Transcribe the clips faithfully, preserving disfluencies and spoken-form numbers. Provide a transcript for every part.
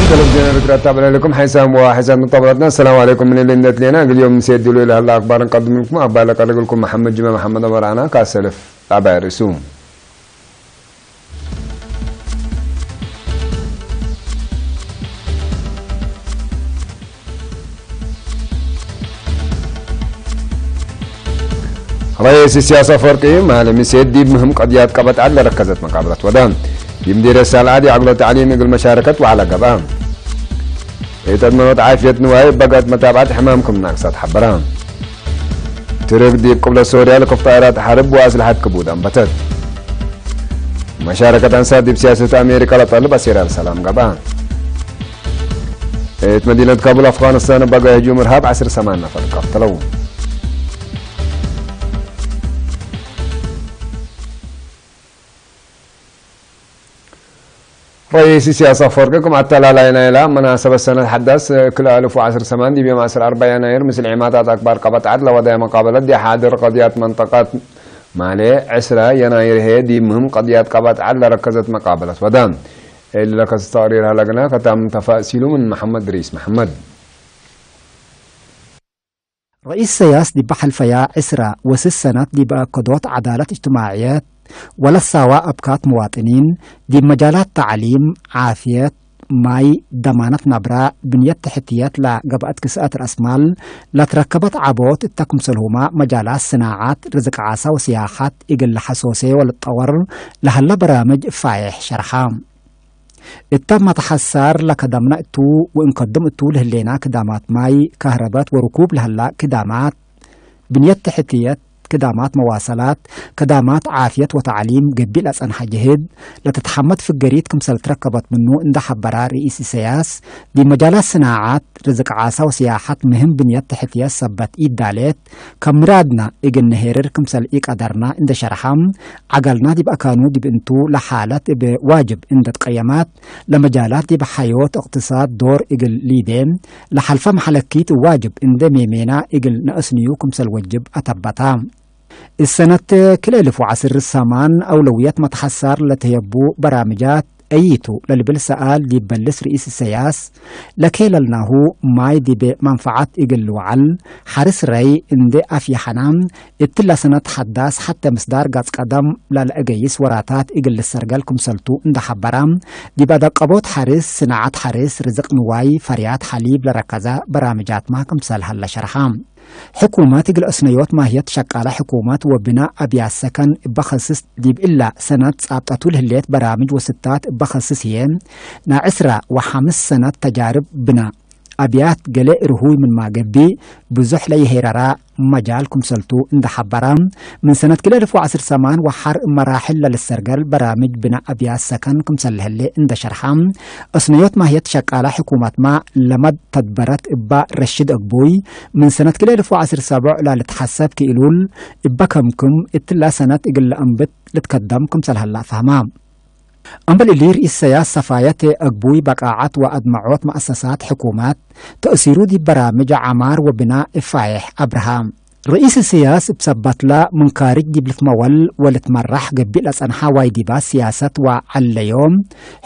ቴሌቪዥን ኤርትራ፣ ተበለ ለኩም ሓይሳም ወሓይሳም ጠብረትና። ሰላም ዓለይኩም። ምን ልእነት ሌና እግል ዮም ሴድሉ ለህላ አክባር እንቀድምልኩም። አባይ ለቀርግልኩም መሐመድ ጅመ መሐመድ ዑመር አና ካሰልፍ አባይ ርእሱ። ረኢስ ኢሳያስ አፈወርቂ ማለ ምሴ ዲብ ምህም ቀድያት ቀበት ዐድ ለረከዘት መቃብለት ወደ። ዲብ ምዲርየት ሳልዓ ዲብ አግሎ ተዕሊም እግል መሻረከት ወዐለ ገብአ። ኢተድመኖት ዓፍየት ንዋይ በገት መታብዐት ሕማም ክም ናቅሳት ሐበረ። ትርክ ዲብ ቅብለት ሶርያ ለክፍ ጣይራት ሐርብ ወአስልሐት ክቡድ አንበተት። መሻረከት አንሳር ዲብ ሲያሰት አሜሪካ ለጠልብ አሴራ ለሰላም ገብአ። እት መዲነት ካቡል አፍጋኒስታን በገ ህጁም እርሃብ ዐስር ሰማን ነፈር ቀትለው። ረኢስ ኢሳያስ አፈወርቂ ክም አተላላይ ናይላ መናሰበት ሰነት ሐዳስ ክልኤ አልፍ ወዐስር ሰማን ዲብ ዮም ዐስር አርበዕ የናይር ምስል ዒማታት አክባር ቀበት ዐድ ለወደየ መቃበለት ዲብ ሓድር ቀድያት መንጠቀት ማሌ ዐስረ የናይር ህዬ ዲብ ምህም ቀድያት ቀበት ዐድ ለረከዘት መቃበለት ወደ። እሊ ለከስ ተቅሪር ሀለግነ፣ ከታም ተፋእሲሉ ምን መሐመድ ሪስ መሐመድ። ረኢስ ኢሳያስ ዲብ ሐልፈያ ዕስራ ወስስ ሰነት ዲብ አከዶት ዐዳለት እጅትማዕየት ወለሳዋ አብካት መዋጥኒን፣ ዲብ መጃላት ተዕሊም፣ ዓፍየት፣ ማይ፣ ደማነት ነብረ፣ ብንየት ተሕትየት ለገብአት ክስአት ረአስማል ለትረከበት ዐቦት እተ ክምሰልሁመ መጃላት ስናዐት፣ ርዝቅ ዓሰ ወስያሐት እግል ለሐሶሴ ወልትጠወር ለሀለ በራምጅ ፋዬሕ ሸርሐ። እተ መትሐሳር ለከደምነ እቱ ወእንከድም እቱ ለህሌና ክዳማት ማይ፣ ከህረበት ወርኩብ ለሀላ ክዳማት፣ ብንየት ተሕትየት፣ ክዳማት መዋሰላት፣ ክዳማት ዓፍየት ወተዕሊም ገቢእ ለጸንሐ ጅህድ ለትትሐመድ ፍገሪት ክምሰል ትረከበት ምኑ እንደ ሐበረ ርኢስ ኢሳያስ፣ ዲብ መጃላት ስናዓት፣ ርዝቅ ዓሰ ወስያሐት ምህም ብንየት ተሕትየት ሰበት ኢዳሌት፣ ከም ምራድነ እግል ንሄርር ክምሰል ኢቀደርነ እንደ ሸርሐ፣ ዐገልነ ዲብ አካኑ ዲብ እንቱ ለሓለት እብ ዋጅብ እንደ ትቀየማት፣ ለመጃላት ዲብ ሐዮት እቅትሳድ ዶር እግል ሊዴ፣ ለሐልፈ መሐለኪት ዋጅብ እንደ ሜሜና እግል ነአስንዩ ክምሰል ወጅብ አተበታ። እሰነት ክልኤ እልፍ ወዐስር ሰማን አውለውየት መትሐሳር ለተህየቡ በራምጃት አዪቱ ለልብል ሰኣል ዲብ በልስ ርኢስ ኢሰያስ፣ ለኬለልናሁ ማይ ዲብ መንፈዐት እግል ልውዓል፣ ሐርስ ረይ እንዴ አፍየሐና፣ እትላ ሰነት ሐዳስ ሐቴ ምስዳር ጋጽ ቀደም ላለአገይስ ወራታት እግል ልሰርገል ክምሰልቱ እንደ ሐበራ፣ ዲብ አደቀቦት ሐርስ፣ ስናዐት ሐርስ፣ ርዝቅ ንዋይ፣ ፈርያት ሐሊብ ለረከዘ በራምጃትመ ክምሰል ሀለ ሸርሐ። ሕኩመት እግል እስነዮት ማህየት ሸቃለ ሕኩመት ወብናእ አብያት ሰከን እበ ከስስ ዲብ እላ ሰነት ጻብጠቱ ለህሌት በራምጅ ወስታት እበ ከስስ ህዬ፣ ናይ ዕስራ ወሐምስ ሰነት ተጃርብ ብናእ አብያት ገሌ ርሁይ ምንማ ገብእ፣ ብዙሕ ለይሄረራ መጃል ክምሰልቱ እንደ ሐበራ፣ ምን ሰነት ክልኤ እልፍ ወዐስር ሰማን ወሐር መራሕል ለልሰርገል በራምጅ ብናእ አብያት ሰከን ክምሰል ለህሌ እንደ ሸርሐ፣ እስነዮት ማህየት ሸቃለ ሕኩመትመ ለመድ ተድበረት እባ ረሽድ አግቡይ፣ ምን ሰነት ክልኤ እልፍ ወዐስር ሰብዕ ላልትሐሰብ ክኢሉል፣ እበ ከምክም እትላ ሰነት እግል ለአንብት ልትከደም ክምሰል ሀላ ፈህማ። እምበል እሊ፣ ርኢስ ኢሰያስ ሰፋየት አግቡይ በቃዐት ወአድመዖት መአሰሳት ሕኩመት፣ ተእሲሩ ዲብ በራምጅ ዐማር ወብናእ እፋዬሕ አብርሃ። ርኢስ ኢሰያስ እብ ሰበትለ፣ ምን ካርጅ ዲብ ልትመወል ወልትመራሕ ገቢእ ለጸንሐ ዋይዲባት ሲያሰት ወዐለዮ፣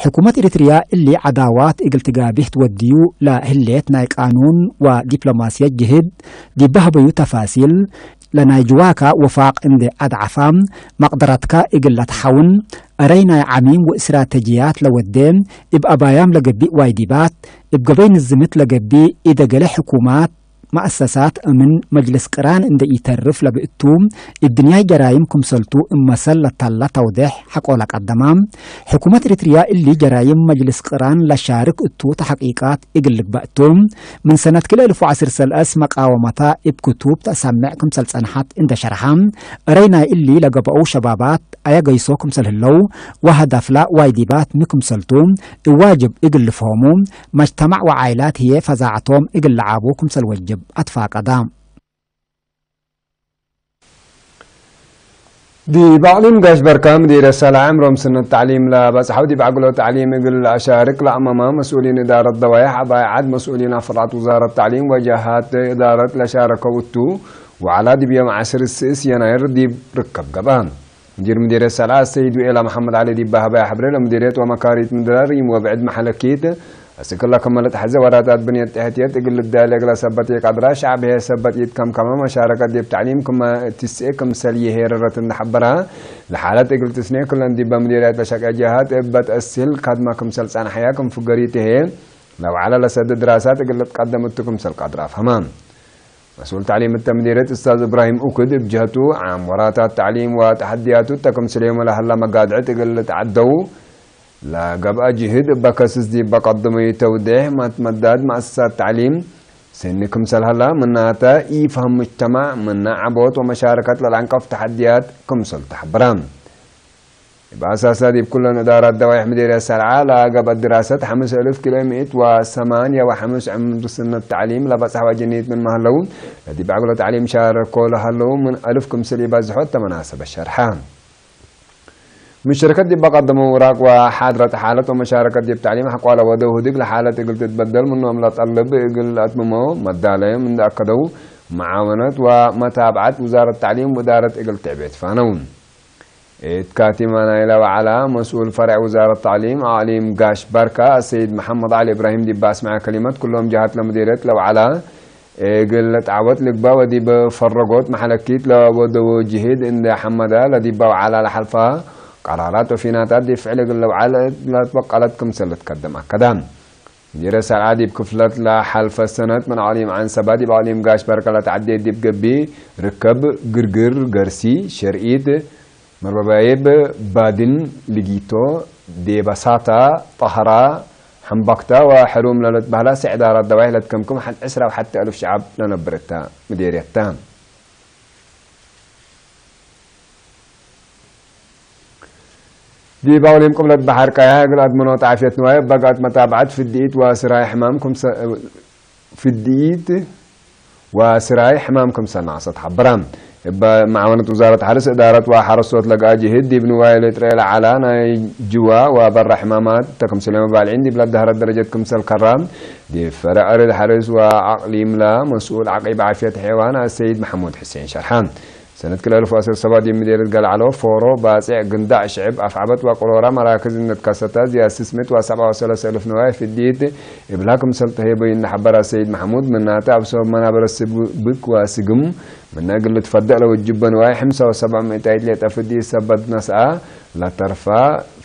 ሕኩመት ኤሪትርያ እሊ ዐዳዋት እግል ትጋቢህ ትወድዩ ለህሌት ናይ ቃኑን ወዲፕሎማስየት ጅህድ ዲብ በህበዩ ተፋሲል፣ ለናይ ጅዋካ ወፋቅ እንዴ አድዐፋ፣ መቅደረትከ እግል ለትሐውን፣ እረይ ናይ ዐሚም ወእስትራተጅያት ለወዴ፣ እብ አባያም ለገብእ ዋይዲባት፣ እብ ገበይ ንዝምት ለገብእ ኢደገሌ ሕኩማት፣ መአሰሳት እምን መጅልስ ቅራን እንዴ ኢተርፍ ለብእቱ፣ እብ ድንያይ ጀራይም ክምሰልቱ እብ መሰል ለተለ ተውዴሕ ሐቆ ለቀደማ፣ ሕኩመት ኤሪትርያ እሊ ጀራይም መጅልስ ቅራን ለሻርክ እቱ ተሐቂቃት እግል ልግበእ ቱ። ምን ሰነት ክልኤ እልፍ ወዐስር ሰለስ መቃወመታ እብ ክቱብ ተአሰምዕ ክምሰል ጸንሐት እንደ ሸርሐ፣ እረይ ናይ እሊ ለገብአው ሸባባት አየ ገይሶ ክምሰል ህለው ወሀደፍላ ዋይዲባት ሚ ክምሰልቱ እብ ዋጅብ እግል ልፍሆሙ፣ መጅተማዕ ወዓይላት ህዬ ፈዛዐቶም እግል ለዓቡ ክምሰል ወጅብ አትፋቀዳ። ዲብ አቅሊም ጋሽ በርካ ምዲርየት ሰልዐ ዕምሮም ስነት ተዕሊም ለበጽሐው ዲብ ዐግሎ ተዕሊም እግል ለአሻርክ ለአመማ መስኡሊን እዳረት ደዋይሕ አባይ ዐድ፣ መስኡሊን አፍራዓት ውዛረት ተዕሊም ወጀሃት እዳረት ለሻረከው እቱ፣ ወዐላ ዲብ ዮም ዐስር ስስ የናይር ዲብ ርከብ ገብአ። ሙዲር ምዲርየት ሰልዐ አሰይድ ውኤላ መሐመድ ዐሊ ዲብ በሀበያ ሐብሬ፣ ለምዲርየት ወመካሪት ምድራር ይም ወብዕድ መሐለኪት፣ አስክ ለክመ ለትሐዜ ወራታት ብንየት ተሕትየት እግል ልዳሌ እግለ ሰበት ኢቀድራ፣ ሸዕብ ህዬ ሰበት ኢትከምከመ፣ መሻረከት ዲብ ተዕሊም ክመ ትስኤ ክምሰል ይሄረረት እንደ ሐበራ፣ ለሓለት እግል ትስኔ ክለን ዲበ ምዲርየት ለሸቄ ጀሃት እበ ተአሲል ካድመ ክምሰል ጸንሐያ ክም ፍገሪት ህዬ፣ ለወዐለ ለሰድ ድራሳት እግል ልትቀደም እቱ ክምሰል ቀድር አፍሀመ። መስኡል ተዕሊም እተ ምዲርየት እስታዝ እብራሂም ኡክድ እብ ጀህቱ፣ ዓም ወራታት ተዕሊም ወተሐድያቱ እተ ክምስሌመ ለሀላ መጋድዕት እግል ልትዐደው ለገብአ ጅህድ እበ ከስስ ዲብ በቀድመዩ ተውዴሕ መትመዳድ መአሰሳት ተዕሊም ስኒ ክምሰል ሀላ፣ ምናተ ኢፈህም ሙጅተማዕ ምነ ዐቦት ወመሻረከት ለለአንቀፍ ተሐድያት ክምሰል ተሐበረ። እብ አሳሳ ዲብ ኩለን እዳራት ደዋይሕ ምዲርየት ሰልዐ ለገብአ ድራሰት ሐምስ እልፍ ክልኤ ምእት ወሰማንያ ወሐምስ ዕምር ስነት ተዕሊም ለበጽሐ ወጅኒት ምንመ ሀለው፣ ለዲብ ዐግሎ ተዕሊም ሻረኮ ለሀለው ምን አልፍ ክምስል ኢበዝሖ እተ መናሰበት ሸርሐ። ሙሽረከት ዲብ በቀደመው ውራቅ ወሓድረት ሓለት ወመሻረከት ዲብ ተዕሊም ሐቆ ለወደው ህድግ ለሓለት እግል ትትበደል ምኖም ለጠልብ እግል ለአትምሞ መዳለዮም እንደ አከደው፣ መዓወነት ወመታብዐት ውዛረት ተዕሊም ወእዳረት እግል ትዕቤ ትፋነው። እት ካቲመ ናይለ ወዐላ፣ መስኡል ፈርዕ ውዛረት ተዕሊም አቅሊም ጋሽ ባርካ አሰይድ መሐመድ ዐሊ እብራሂም ዲብ አስመዐ ከሊመት፣ ኩሎም ጀሃት ለምዲርየት ለወዐላ እግል ለጣዕወት ልግበእ ወዲብ ፈረጎት መሐለኪት ለወደወ ጅህድ እንዴ ሐመደ፣ ለዲበ ወዐላ ለሐልፈ ቀራራት ወፊናታት ዲብ ፍዕል እግል ለውዐል ለትበቀለት ክምሰል ልትከደም አከደ። ምዲርየት ሰልዐ ዲብ ክፍለት ለሐልፈ ሰነት ምን አቅሊም ዐንሰባ ዲብ አቅሊም ጋሽ በርከ ለተዐዴት ዲብ ገብእ፣ ርከብ፣ ግርግር፣ ገርሲ፣ ሸርኢት፣ መርበባይብ፣ ባድን፣ ልጊቶ፣ ዴበሳታ፣ ጠህራ፣ ሐምባክታ ወሕሩም ለልትበህላ ሰዕ እዳራት ደዋይሕ ለትከምክም ሐድ ዕስራ ወሐቴ አልፍ ሸዐብ ለነብር እተ ምዴርየት ተ። ዲብ አውሊም ቅብለት በሐር ቀያ እግል አድምኖት ዓፍየት ንዋይ እበ ገአት መታብዐት ፍድኢት ወስራይ ሕማም ክምሰ-፣ ፍድኢት ወስራይ ሕማም ክምሰል ነቅሰት ሐበረ። እበ መዓወነት ውዛረት ሐርስ፣ እዳረት ወሐረሶት ለገአ ጅህድ ዲብ ንዋይ ልጥሬ ለዐላ ናይ ጅዋ ወበረ ሕማማት ተ ክምሰልዮም ባልዒን ዲብ ለደህረት ደረጀት ክምሰል ከራ፣ ዲብ ፈረዕ ርድ ሐርስ ወአቅሊምለ መስኡል ዐቂብ ዓፍየት ሐይዋን አሰይድ መሐሙድ ሕሴን ሸርሐ። ሰነት ክልኤ አልፍ ወዐስር ሰባ ዲብ ምዴርየት ገልዐሎ፣ ፎሮ፣ ባጼዕ፣ ግንዳዕ፣ ሽዕብ፣ አፍዐበት ወቅሮራ መራክዝ እንደ ትከሰተ፣ ዝያድ ስስ ምእት ወሰብዓ ወሰለሰ እልፍ ንዋይ ፍድኢት እብላ ክምሰል ተሄበዩ እንደ ሐበረ ሰይድ መሐሙድ፣ ምናተ አብ ሰበብ መናበረት ስብክ ወስግም ምነ እግል ልትፈደእ ለወጅበ ንዋይ፣ ሕምሳ ወሰብዕ ምእታይት ሌጠ ፍድኢት ሰበት ነስአ፣ ለተርፋ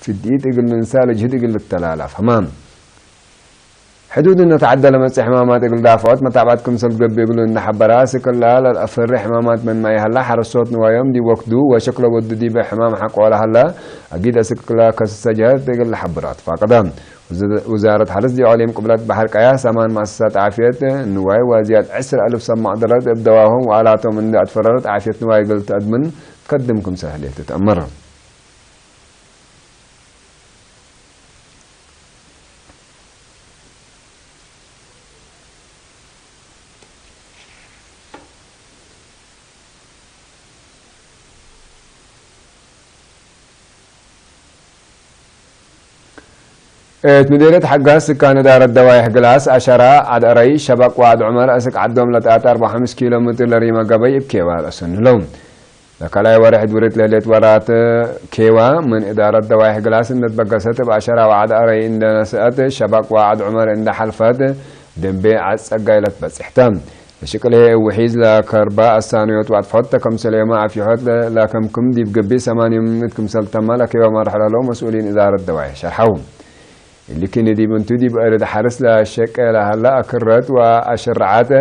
ፍድኢት እግል ንንሳ ለጅህድ እግል ልተላላፍ ህማም። ሕዱድ እንደ ተዐደ ለመጽእ ሕማማት እግል ዳፍዖት መታብዐት ክምሰል ትገብእ እግሉ እንደ ሐበረ፣ አስክ እለ ለልአፈሪ ሕማማት ምንመ ይሀላ፣ ሐረሶት ንዋዮም ዲብ ወክዱ ወሸክለ ወዱ ዲበ ሕማም ሐቆ ለሀለ፣ አጊድ አስክ እለ ከስሰ ጀህት እግል ለሐብር አትፋቀደ። ውዝ-፣ ውዛረት ሐርስ ዲብ አቅሊም ቅብለት በሐር ቀያ፣ ሰማን መአሰሳት ዓፍየት ንዋይ ወዝያድ ዕስር አልፍ ሰብ መቅደረት እብ ደዋሆም ወአላቶም እንደ አትፈረረት፣ ዓፍየት ንዋይ እግል ተአድምን ትከድም ክምሰል ህሌት ትትአመር። እት ምዴርየት ሐጋዝ ስካን እዳረት ደዋይሕ ግላስ፣ አሸራ፣ ዐድ አረይ፣ ሸበቅ ወዐድ ዑመር አስክ ዐዶም ለተአተ አርበዕ ወሐምስ ኪሎ ሜትር ለሪመ ገበይ እብ ኬዋ ለአሰንለው። ለካልኣይ ወርሕ ድውሪት ለህሌት ወራት ኬዋ ምን እዳረት ደዋይሕ ግላስ እንደ ትበገሰት፣ እብ አሸራ ወዐድ አረይ እንደ ነስአት፣ ሸበቅ ወዐድ ዑመር እንደ ሐልፈት፣ ደንቤ ዐድ ጸጋይ ለትበጽሕ ተ። ለሽቅል ህዬ እብ ውሒዝ ለከርበ አሳንዮት ወአጥፍሖት ተ ክምሰልዮመ አፍይሖት ለክምክም ዲብ ገብእ ሰማን ዮም ምእት ክምሰል ተመ ለኬዋ መርሐ ለህለው መስኡሊን እዳረት ደዋይሕ ሸርሐው። እሊ ክኒ ዲብ እንቱ ዲብ እርድ ሐርስ ለሸቄ ለሀለ አክረት ወአሸረዓት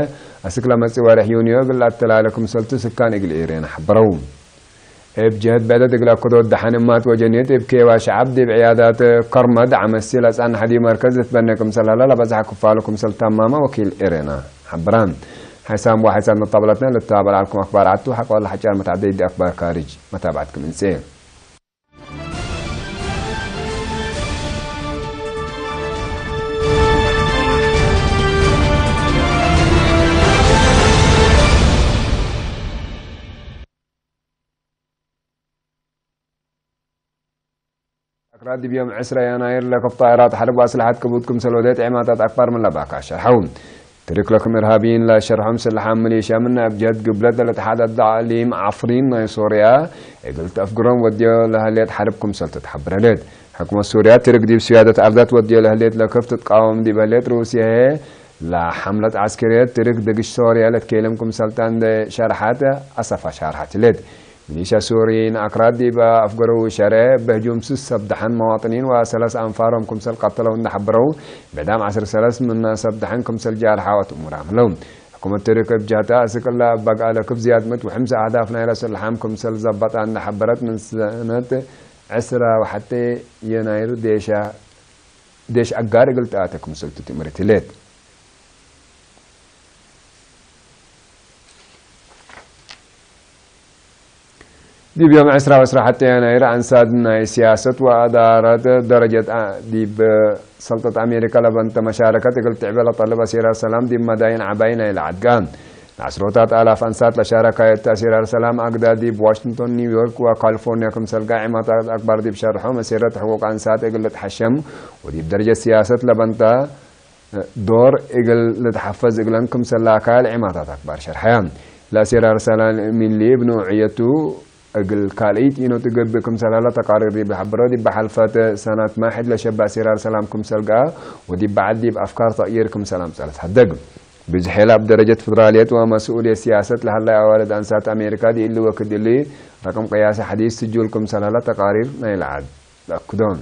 አስክ ለመጽእ ወርሕ ዩንዮ እግል ለአተላለ ክምሰልቱ ስካን እግል ኤሬና ሐበረው። እብ ጀህት ብዕደት እግል አክዶት ደሐን እማት ወጀኔት እብ ኬዋ ሸዐብ ዲብ ዕያዳት ከርመድ ዐመሲ ለጸንሐ ዲብ መርከዝ ልትበኔ ክምሰል ሀለ ለበዝሐ ክፋሉ ክምሰል ተማመ ወኪል ኤሬና ሐበረ። ሐይሳም ወሐይሳም መጣብለትነ ልትታበል ዐልኩም አክባር ዐቱ ሐቆ ለሐጫር መትዐደይ ዲ አክባር ካርጅ መታብዐት ክም እንሴ። ዲብ ዮም ዕስራ የናይር ለክፍ ጣይራት ሐርብ ወአስለሐት ክቡድ ክምሰል ወዴት ዔማታት አክባር ምን ለባካ ሸርሐው። ትርክ ለክም እርሃብይን ለሸርሖም ስለሓም ሚሊሽያ ምን እብ ጀህት ግብለት ለልእትሓድ አዳሊም ዓፍሪን ናይ ሶርያ እግል ተአፍግሮም ወድዮ ለህሌት ሐርብ ክምሰል ትትሐብር ህሌት። ሕኩመት ሱርያ ትርክ ዲብ ስያደት አርዳት ወድዮ ለህሌት ለክፍ ትትቃወም ዲብ ህሌት ሩስየ ለሐምለት ዐስከርየት ትርክ ድግሽ ሶርያ ለትኬለም ክምሰልታ እንዴ ሸርሐት አሰፋ ሻርሐት ህሌት። ሚሊሻ ሱሪይን አክራድ ዲበ አፍገረው ሸረ፣ በህጁም ስስ ሰብ ደሐን መዋጥኒን ወሰለስ አንፋሮም ክምሰል ቀተለው እንደ ሐበረው፣ ብዕዳም ዐስር ሰለስ ምነ ሰብ ደሐን ክምሰል ጃርሐ ወትእሙር አምለው። ሕኩመት ቱርክ እብ ጀህተ፣ አስክ እለ እበ ገአ ለክፍ ዝያድ ምእት ወሐምሳ አህዳፍ ናይለ ስልሓም ክምሰል ዘበጣ እንደ ሐበረት፣ ምን ሰነት ዕስራ ወሐቴ የናይር ዴሻ፣ ዴሽ አጋር እግል ተአተ ክምሰል ትትእምር ህሌት። ዲብ ዮም ዕስራ ወዕስራ ሐቴ የናይር አንሳት ናይ ሲያሰት ወአዳረት ደረጀት አ-፣ ዲብ ሰልጠት አሜሪካ ለበንተ መሻረከት እግል ትዕበ ለጠልብ አሲራር ሰላም ዲብ መዳይን ዐባይ ናይለ ዐድጋ። ለዐስሮታት አላፍ አንሳት ለሻረካየት አሲራር ሰላም አግዳ ዲብ ዋሽንግቶን፣ ኒውዮርክ ወካሊፎርኒያ ክምሰል ጋዕ ዒማታት አክባር ዲብ ሸርሖ መሲረት ሕቁቅ አንሳት እግል ልትሐሸም ወዲብ ደረጀት ሲያሰት ለበንተ ዶር እግል ልትሐፈዝ እግለን ክምሰል ለአካል ዒማታት አክባር ሸርሐየ። ለአሲራር ሰላም ምን ሊብ ንውዕየቱ እግል ካልእይት ኢኖት እገብእ ክምሰል ሀለ ተቃሪር ዲብ ሐብሮ፣ ዲብ ሐልፈት ሰናት ማሕድ ለሸበ አሲራር ሰላም ክምሰል ገአ ወዲብ በዐድ ዲብ አፍካር ተቅይር ክምሰል አምጸአ ለትሐደግ። ብዝሕ ላብ ደረጀት ፍድራልየት ወመስኡልየት ሲያሰት ለሀላይ አዋልድ አንሳት አሜሪካ ዲእሊ ወክድ እሊ ረቅም ቅያሲ ሐዲስ ስጁል ክምሰል ሀለ ተቃሪር ናይለ ዐድ ለአክዶን።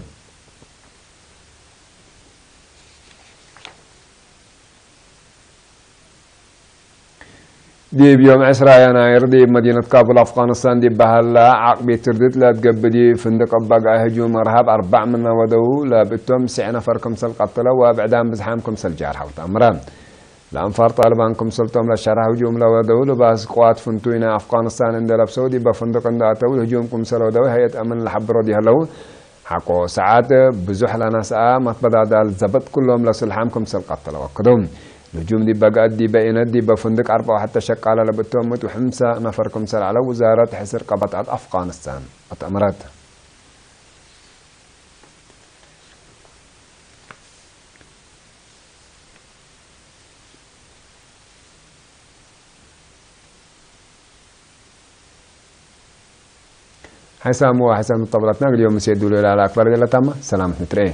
ዲብ ዮም ዕስራ የናይር ዲብ መዲነት ካቡል አፍጋኒስታን ዲብ በሀላ ዐቅቢት ትርድት ለትገብእ ዲብ ፍንድቅ እበ ገአ ህጁም እርሃብ አርበዕ ምነ ወደው ለብእቶም ስዕ ነፈር ክምሰል ቀተለው ወብዕዳም ብዝሓም ክምሰል ጃርሐው ተአምረ። ለአንፋር ጣልባን ክምሰልቶም ለሸርሐው ህጁም ለወደው ልባስ ቅዋት ፍንቱይ ናይ አፍጋኒስታን እንዴ ለብሰው ዲበ ፍንድቅ እንዴ አተው ህጁም ክምሰል ወደው ሀይአት አምን ለሐብሮ ዲህለው። ሐቆ ሰዓት ብዙሕ ለነስአ መትበዳዳል ዘበጥ ክሎም ለስልሓም ክምሰል ቀተለው አክደው። ለህጁም ዲበ ገአት ዲበ ኢነት ዲበ ፍንድቅ አርበዕ ወሐተ ሸቃለ ለብእቶም ምእት ወሐምሳ ነፈር ክምሰል ዐለው ውዛረት ሕስር ቀበጣት አፍጋኒስታን አትአመረት። ሐይሳም ወሐይሳም ጠብለትና እግል ዮም ምሴ ዱሎ ለአለ አክባር ገለታማ ሰላም ንትርኤ።